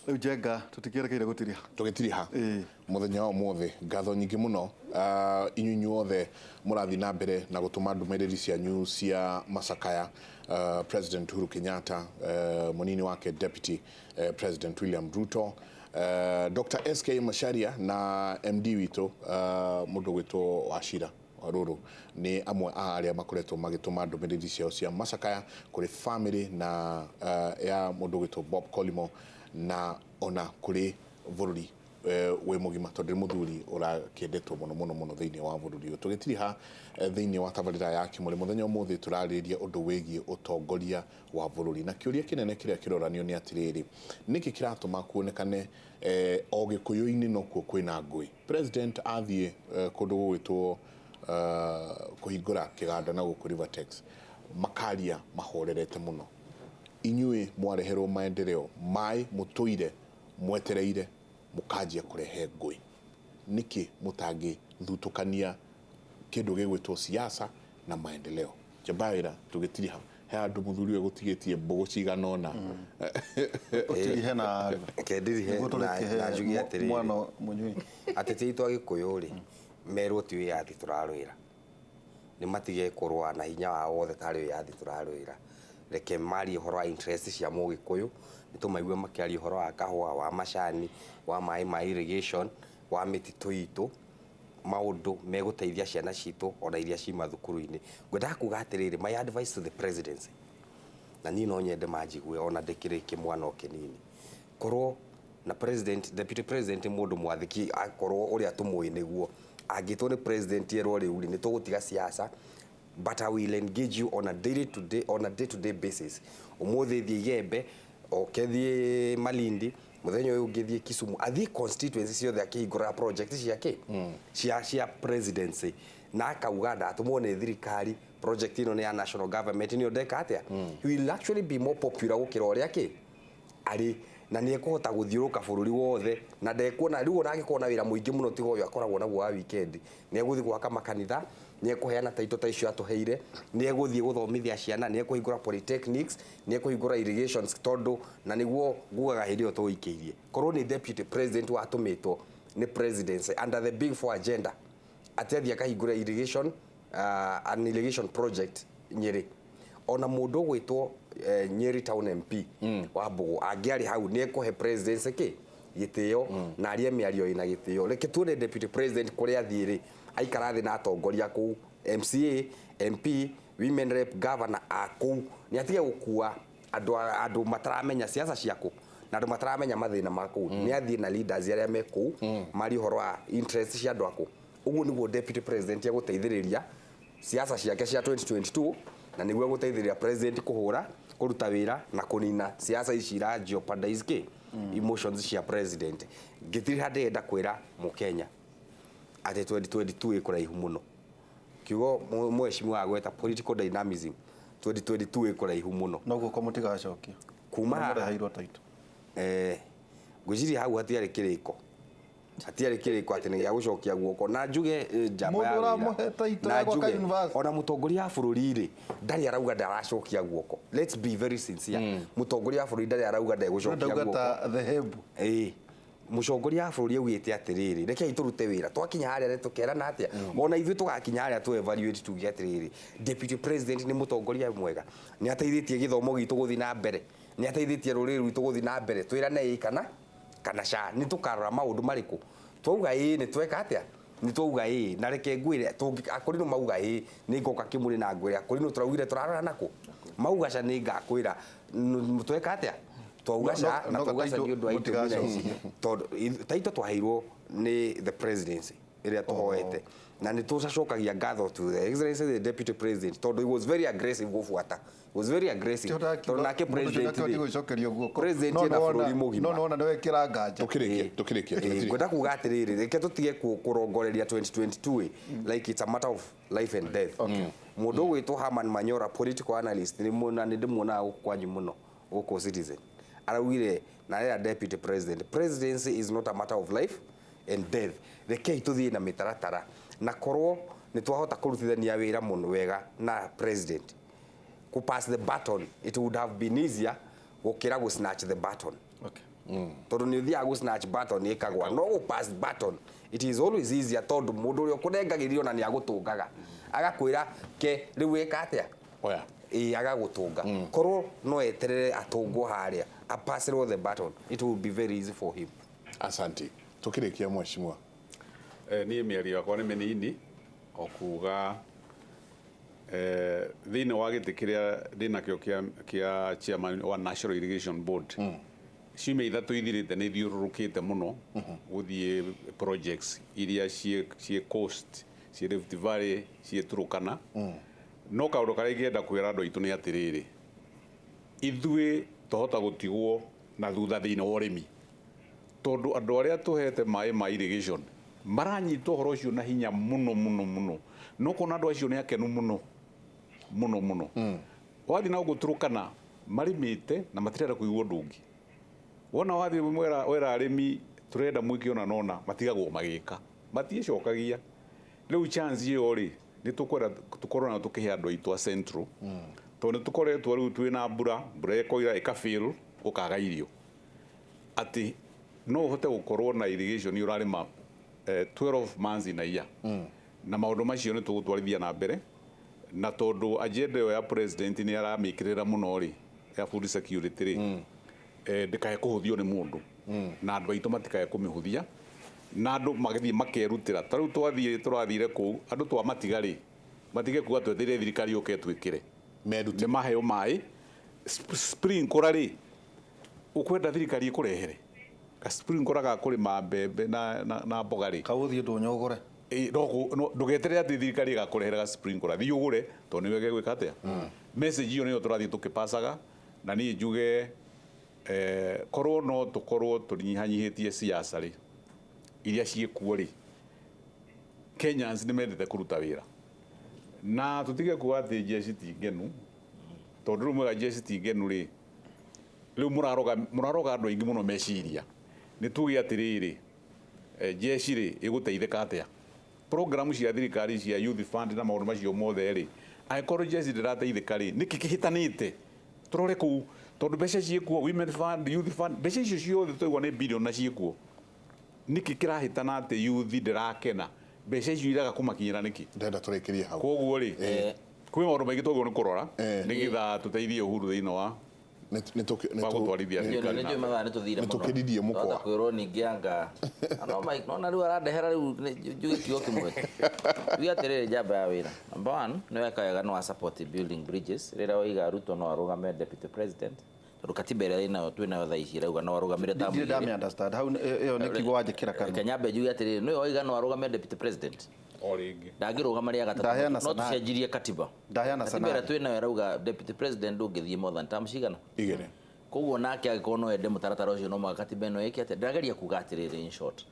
Rĩu Njenga, tũtikĩerekeire gũtiriha. Tũgĩtiriha. Ĩĩ. Mũthenya wa ũmũthĩ, ngatho nyingĩ mũno inyuĩ inyuothe mũrathiĩ na mbere na gũtũma ndũmĩrĩri cianyu cia macakaya. President Uhuru Kenyatta, mũnini wake Deputy President William Ruto, Dr. SK Macharia na MD witũ, mũndũ ũgwĩtwo Wachira Rũrũ, nĩ amwe a arĩa makoretwo magĩtũma ndũmĩrĩri ciao cia macakaya kũrĩ family na ya mũndũ ũgwĩtwo Bob Collymore na ona kũrĩ bũrũri wĩ mũgima, tondũ nĩ mũthuri ũrakĩendetwo mũno mũno mũno thĩinĩ wa bũrũri ũyũ. Tũgĩtiriha thĩinĩ wa tabarĩra ya Kĩmũrĩ mũthenya ũmũthĩ, tũrarĩrĩria ũndũ wĩgiĩ ũtongoria wa bũrũri, na kĩũria kĩnene kĩrĩa kĩroranio nĩ atĩrĩrĩ, nĩkĩ kĩratũma kuonekane o Gĩkũyũ-inĩ nokuo kwĩna ngũĩ? President athiĩ kũndũ gũgwĩtwo kũhingũra kĩganda na gũkũ Rivertex, makaria mahorerete mũno. Inyuĩ mwareherwo maendeleo, maĩ mũtũire mwetereire, mũkanjia kũrehe ngũĩ. Nĩkĩ mũtangĩthutũkania kĩndũ gĩgwĩtwo siasa na maendeleo? Njamba wĩra, tũgĩtiriha, he handũ mũthuri ũyũ gũtigĩtie mbũgũ cigana ũna. Ũtirihe na Reke ndirihe. Nĩguo tũrĩkĩhe. Na njuge atĩrĩrĩ. Mwana mũnyui. Ateti aitũ a Gĩkũyũ rĩ, merwo ti wĩyathi tũrarũĩra, nĩ matige kũrũa na hinya wao wothe tarĩ wĩyathi tũrarũĩra. Reke marie ũhoro wa interest cia Mũgĩkũyũ. Nĩ tũmaigue makĩaria ũhoro wa kahũa, wa macani, wa maĩ ma irrigation, wa mĩtitũ itũ, maũndũ megũteithia ciana citũ ona iria ci mathukuru-inĩ. Ngwendaga kuga atĩrĩrĩ, my advice to the presidency, na niĩ no nyende manjigue ona ndĩkĩrĩ kĩmwana o kĩnini, korwo na president, deputy president nĩ mũndũ mwathĩki, akorwo ũrĩa tũmũĩ nĩguo angĩtwo nĩ president, erwo rĩu rĩ, nĩ tũgũtiga siasa, but I will engage you on a daily to day on a day to day basis. Ũmũthĩ thiĩ Igembe, oke thiĩ Malindi, mũthenya ũyũ ũngĩ thiĩ Kisumu, athiĩ constituency ciothe akĩhingũraga project ciake cia presidency, na akauga ndatũmwo nĩ thirikari, project ĩno nĩ ya national government, nĩyo ndeka atĩa. He will actually be more popular gũkĩra ũrĩa kĩ arĩ, na nĩ ekũhota gũthiũrũka bũrũri wothe na ndekuona rĩu. Ona angĩkorwo na wĩra mũingĩ mũno tiga ũyũ akoragwo naguo wa weekend, nĩ egũthiĩ gwaka makanitha, nĩ ekũheana taito ta icio atũheire, nĩ egũthiĩ gũthomithia ciana, nĩ ekũhingũra polytechnics, nĩ ekũhingũra irrigations, tondũ na nĩguo ngugaga hĩndĩ ĩyo tũikĩirie, korwo nĩ deputy president watũmĩtwo nĩ presidency under the Big Four agenda atĩ athiĩ akahingũra irrigation, an irrigation project Nyĩrĩ, ona mũndũ ũgwĩtwo Nyeri Town MP wa Mbũgũ angĩarĩ hau, nĩ ekũhe presidency kĩ gĩtĩo na arie mĩario ĩna gĩtĩo. Reke tuone deputy president kũrĩa athiĩ rĩ, aikara thĩ na atongoria kũu, MCA, MP, women rep, governor a kũu, nĩ atige gũkua andũ mataramenya siasa ciakũ na andũ mataramenya mathĩna ma kũu. Nĩ athiĩ na leaders arĩa me kũu, marie ũhoro wa interest cia andũ akũ. Ũguo nĩguo deputy president egũteithĩrĩria siasa ciake cia 2022, na nĩguo egũteithĩrĩria president kũhũra kũruta wĩra na kũnina siasa ici ira jeopardize kĩ emotions cia president. Ngĩtiriha, ndĩrenda kwĩra Mũkenya atĩ 2022 ĩ kũraihu mũno. Kiugo mheshimiwa agweta political dynamism, 2022 ĩ kũraihu mũno. No guoko mũtigacokia. Kuma haha. Mũreheirwo taito. Ngwĩciria hau hatiarĩ kĩrĩko, hatiarĩ kĩrĩko atĩ nĩ gĩa gũcokia guoko. Na njuge njamba Mũndũ ya wĩra. ũramũhe taito Na ya gwaka njuge university. Ona mũtongoria wa bũrũri rĩ, ndarĩ arauga ndaracokia guoko. Let's be very sincere, mũtongoria wa bũrũri ndarĩ arauga ndegũcokia Ndauga guoko. ta dhehebu. Ĩĩ, mũtongoria wa bũrũri augĩte atĩrĩrĩ, rekei tũrute wĩra, twakinya harĩa nĩ tũkerana atĩa. Ona ithuĩ tũgakinya harĩa tũ evaluate, tuge atĩrĩrĩ, deputy president nĩ mũtongoria mwega, nĩ ateithĩtie gĩthomo gitũ gũthiĩ na mbere, nĩ ateithĩtie rũrĩrĩ rwitũ gũthiĩ na mbere. Twĩrane ĩĩ kana ca. Nĩ tũkarora maũndũ marĩkũ. Twauga ĩĩ, nĩ tweka atĩa, nĩ twauga ĩĩ. Na reke ngwĩre, akũrinũ mauga ĩĩ, nĩ ngoka kĩmũrĩ na ngwĩre akũrinũ tũraugire tũrarora nakũ. Mauga ca, nĩ ngakwĩra tweka atĩa. Twauga ca na no twauga ca taito nĩ ũndũ wa itũmi na ici, tondũ taito twaheirwo nĩ the presidency ĩrĩa tũhoete, na nĩ tũcokagia ngatho to the Excellency the Deputy President, tondũ he was very aggressive gũbuata, he was very aggressive, tondũ nake president rĩ, gũcokerio guoko. President No ena nĩwona- bũrũri mũgima. No nĩwona nĩwekĩra nganja. Tũkĩrĩkie, tũkĩrĩkie, tũgĩthiĩ. Ngwenda kuga atĩrĩrĩ, reke tũtige kũrongoreria 2022 like it's a matter of life and death. Mũndũ ũgwĩtwo Herman Manyora, political analyst, nĩ na nĩ ndĩmuonaga gũkũ kwanyu mũno, gũkũ Citizen, araugire na arera deputy president, presidency is not a matter of life and death. Rekei tũthiĩ na mĩtaratara, na korwo nĩ twahota kũrutithania wĩra mũno wega na president ku pass the baton, it would have been easier gũkĩra gũ snatch the baton. Tondũ nĩ ũthiaga gũ snatch button ĩkagwa, no gũ pass button it is always easier, tondũ mũndũ ũrĩa ũkũnengagĩrĩria ona nĩ agũtũngaga agakwĩra ke rĩu wĩka atĩa. Oya. Ĩĩ, agagũtũnga. Korwo no eterere atũngwo harĩa apasĩrwo the button, it will be very easy for him. Asante. Tukirikia, mheshimiwa. Niĩ mĩario yakwa nĩ mĩnini, o kuga thĩinĩ wa gĩtĩ kĩrĩa ndĩnakĩo kĩa chairman wa National Irrigation Board, ciumia 3 ithirĩte nĩ thiũrũrũkĩte mũno gũthiĩ projects iria ciĩ coast, ciĩ Rift Valley, ciĩ Turkana. No kaũndũ karĩa ingĩenda kwĩra andũ aitũ nĩ atĩrĩrĩ, ithuĩ twahota gũtigwo na thutha thĩinĩ wa ũrĩmi, tondũ andũ arĩa tũhete maĩ ma irrigation maranyita ũhoro ũcio na hinya mũno mũno mũno. No kuona andũ acio nĩ akenu mũno mũno mũno. Wathiĩ na gũkũ Turkana marĩmĩte na matirenda kũigua ũndũ ũngĩ. Wona wathiĩ mwera wera arĩmi tũrenda mwĩke ona nona, matigagwo magĩka, matiĩcokagia. Rĩu chance ĩyo rĩ, nĩ tũkwenda tũkorwo nayo tũkĩhe andũ aitũ a Central, tondũ nĩ tũkoretwo rĩu twĩna mbura, mbura ĩkoira ĩkafail, gũkaga irio, atĩ no ũhote gũkorwo na irrigation ũrarĩma 12 months in a year. Na maũndũ macio nĩ tũgũtwarithia na mbere, na tondũ agenda ĩyo ya president nĩ aramĩkĩrĩra mũno rĩ, ya food security rĩ, ndĩkae kũhũthio nĩ mũndũ, na andũ aitũ matikae kũmĩhũthia, na andũ magĩthiĩ makerutĩra. Ta rĩu twathiĩ tũrathire kũu, andũ twamatiga rĩ, matige kuga twetereire thirikari yũke ĩtwĩkĩre. Merutĩre. Nĩ maheo maĩ sprinkler rĩ, ũkwenda thirikari ĩkũrehere ka sprinkler ga kũrĩma mbembe na mboga rĩ, Kaũthiĩ ndũnyũ ũgũre. No ndũgeterere atĩ thirikari ĩgakũrehera ga sprinkler, thiĩ ũgũre, tondũ nĩwe gegwĩka atĩa. Message ĩyo nĩyo tũrathiĩ tũkĩpacaga, na niĩ njuge korwo no tũkorwo tũnyihanyihĩtie siasa rĩ iria ciĩkuo rĩ, Kenyans nĩ mendete kũruta wĩra, na tũtige kuga atĩ jeshi ti ngenu, tondũ rĩu mwega jeshi ti ngenu rĩ, rĩu mũraroga andũ aingĩ mũno meciria. Nĩ tuge atĩrĩrĩ, jeshi rĩ ĩgũteithĩka atĩa? Programu cia thirikari cia youth fund na maũndũ macio mothe rĩ, angĩkorwo jeshi ndĩrateithĩka rĩ, nĩkĩ kĩhĩtanĩte? Tũrore kũu, tondũ mbeca ciĩkuo, women fund, youth fund, mbeca icio ciothe twaigua nĩ bilioni na ciĩkuo. Nĩkĩ kĩrahĩtana atĩ youth ndĩrakena? Mbeca icio iraga kũmakinyĩra nĩkĩ? Ndenda tũrĩkĩrie hau. Koguo rĩ, kwĩ maũndũ maingĩ twagĩrĩirwo nĩ kũrora nĩgetha tũteithie Uhuru thĩinĩ wa wa gũtwarithia thirikari nĩ na njũĩ mathaa nĩ tũthire Nĩ tũkĩririe mũkwa. Twahota kwĩrwo ningĩ anga no Mike, nona rĩu arandehera rĩu njuge kiugo kĩmwe tu. Tuge atĩrĩrĩ, njamba ya wĩra number one nĩ weka wega nĩ wa support building bridges rĩrĩa waiga Ruto no arũgame deputy president, tondũ katiba ĩrĩa ĩnayo twĩnayo thaa ici ĩrauga no arũgamĩre term Ndirĩ igĩrĩ. ndamĩ understand hau ĩyo nĩ kiugo wanjĩkĩra kanua. Reke nyambe njuge atĩrĩrĩ, nĩwe waiga no arũgame deputy president, o rĩngĩ ndangĩrũgama rĩa gatatũ, Ndaheana no scenario. tũcenjirie katiba. Ndaheana Katiba ĩrĩa scenario. twĩnayo ĩrauga deputy president ndũngĩthiĩ more than term cigana? 2. Koguo nake angĩkorwo no ende mũtaratara ũcio, no mũhaka katiba ĩno ĩke atĩa. Ndĩrageria kuga atĩrĩrĩ, in short,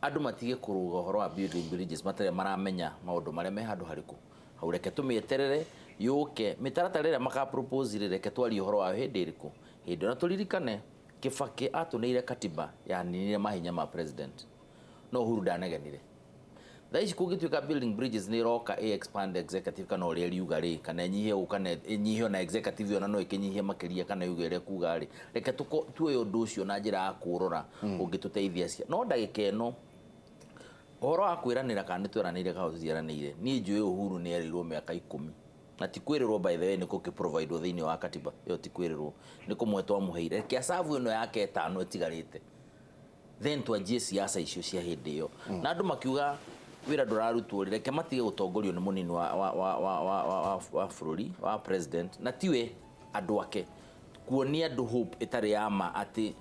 andũ matige kũrũga ũhoro wa building bridges matarĩ maramenya maũndũ marĩa me handũ harĩkũ hau. Reke tũmĩeterere yũke mĩtaratara ĩrĩa maka propose rĩ, reke twarie ũhoro wayo hĩndĩ ĩrĩkũ, hĩndĩ ĩyo. Na tũririkane Kibaki atũneire katiba yaninire mahinya ma president, no Uhuru ndanegenire. Thaa ici kũngĩtuĩka building bridges nĩ ĩroka ĩ expand executive kana ũrĩa riuga rĩ, kana ĩnyihie ũũ, kana ĩnyihie ona executive ona no ĩkĩnyihie makĩria, kana yuge ũrĩa kuga rĩ, reke tuoye ũndũ ũcio na njĩra ya kũũrora ũngĩtũteithia cia. No ndagĩka ĩno ũhoro wa kwĩranĩra kana nĩ tweranĩire kana tũtiĩranĩire, niĩ njũĩ Uhuru nĩ erĩirwo mĩaka 10, na ti kwĩrĩrwo, by the way, nĩ gũkĩ-providewo thĩinĩ wa katiba ĩyo, ti kwĩrĩrwo, nĩ kũmwe twamũheire. Reke acabu ĩno yake 5 ĩtigarĩte, then twanjie siasa icio cia hĩndĩ ĩyo. Na andũ makiuga wĩra ndũrarutwo rĩ, reke matige gũtongorio nĩ mũnini wa bũrũri wa president, na tiwe andũ ake kuonia andũ hope ĩtarĩ ya ma atĩ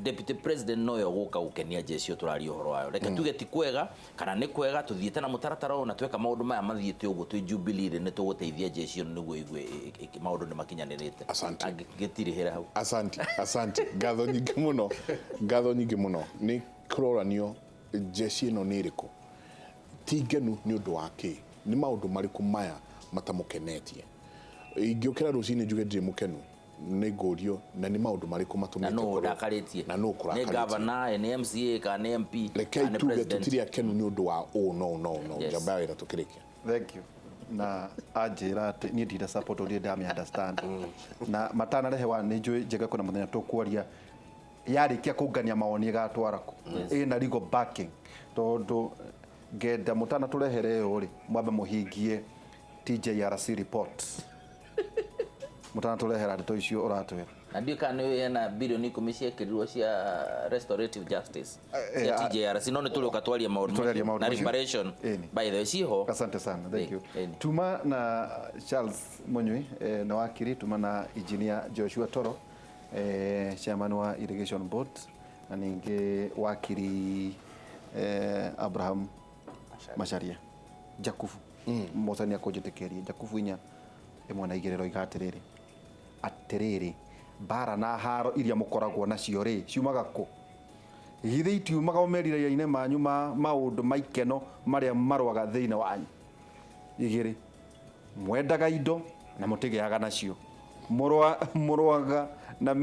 deputy president nowe ũgũka gũkenia jeshi ĩyo tũraria ũhoro wayo. Reke tuge ti kwega kana nĩ kwega, tũthiĩte na mũtaratara ũyũ na tweka maũndũ maya mathiĩte ũguo twĩ Jubilee rĩ, nĩ tũgũteithia jeshi ĩno nĩguo igue maũndũ nĩ makinyanĩrĩte. Asante. Angĩtirĩhĩra hau. Asante, asante. Ngatho nyingĩ mũno, ngatho nyingĩ mũno. Nĩ kũroranio jeshi ĩno nĩ ĩrĩkũ ti ngenu nĩ ũndũ wa kĩ, nĩ maũndũ marĩkũ maya matamũkenetie. Ingĩũkĩra rũcinĩ njuge ndirĩ mũkenu, nĩ ngũrio na nĩ maũndũ marĩkũ Na matũmĩte nũ ngorwo- ndakarĩtie, na nũ nĩ kũrakarĩtie. governor, nĩ MCA kana nĩ MP Rekei kana nĩ tuge president. tũtirĩ akenu nĩ ũndũ wa ũũ no no no. Yes. Njamba ya wĩra, tũkĩrĩkia. Thank you. Na anjĩra atĩ niĩ ndira support ũrĩa ndamĩ understand na matanarehe wa nĩ njũĩ njega kwĩna mũthenya tũkwaria. Yarĩkia kũngania mawoni ĩgatwara kũ? Ĩna legal backing? Tondũ ngenda mũtanatũrehere ĩyo rĩ, mwambe mũhingie TJRC report mũtanatũrehera ndeto icio ũratwĩra. Na ndiũ kana nĩ hena bilioni 10 ciekĩrirwo cia restorative justice cia TJRC, no nĩ tũrĩũka twarie maũndũ Tũrĩaria macio. Maũndũ Na macio. reparation Ĩni. by the way ciho. Asante sana, thank you. Ĩni. Tuma na Charles Munyui, na wakiri, tuma na engineer Joshua Toro, chairman wa Irrigation Board, na ningĩ wakiri Abraham Macharia. Jakubu Musa nĩ akũnjĩtĩkĩria Jakubu 4:1 na 2 roiga atĩrĩrĩ, atĩrĩrĩ, mbara na haro iria mũkoragwo nacio rĩ, ciumaga kũ? Githĩ itiumaga o merirĩria-inĩ manyu ma maũndũ ma ikeno marĩa marũaga thĩinĩ wanyu? 2, mwendaga indo na mũtigĩaga nacio. Mũrũaga na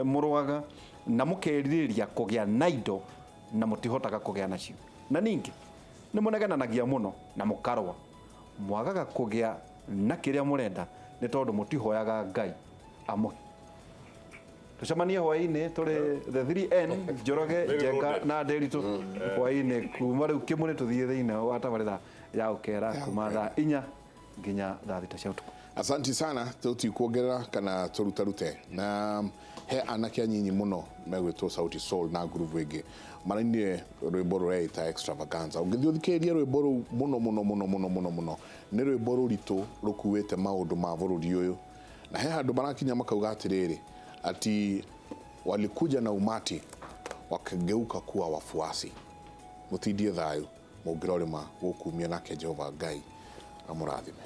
mũrũaga na mũkerirĩria kũgĩa na indo na mũtihotaga kũgĩa nacio. Na ningĩ nĩ mũnegenanagia mũno na mũkarũa. Mwagaga kũgĩa na kĩrĩa mũrenda nĩ tondũ mũtihoyaga Ngai amũhe. Tucemanie hwaĩ-inĩ tũrĩ the 3N, Njoroge, Njenga na Nderitu, hwaĩ-inĩ kuma rĩu kĩmũrĩ tũthiĩ thĩinĩ wa tabarĩra ya ũkera kuma thaa 4 nginya thaa 6 cia ũtukũ. Asanti sana. Tũtikuongerera kana tũrutarute na he anake anyinyi mũno megwĩtwo Sauti Sol na ngurubu ĩngĩ marainire rwĩmbo rũreita Extravaganza. Ũngĩthiĩ ũthikĩrĩrie rwĩmbo rũu mũno mũno mũno mũno mũno mũno, nĩ rwĩmbo rũritũ rũkuĩte maũndũ ma bũrũri ũyũ, na he handũ marakinya makauga atĩrĩrĩ, ati walikuja na umati wakageuka kuwa wafuasi. Mũtindie thayũ mũngĩrorĩma gũkumia nake Jehova Ngai amũrathime.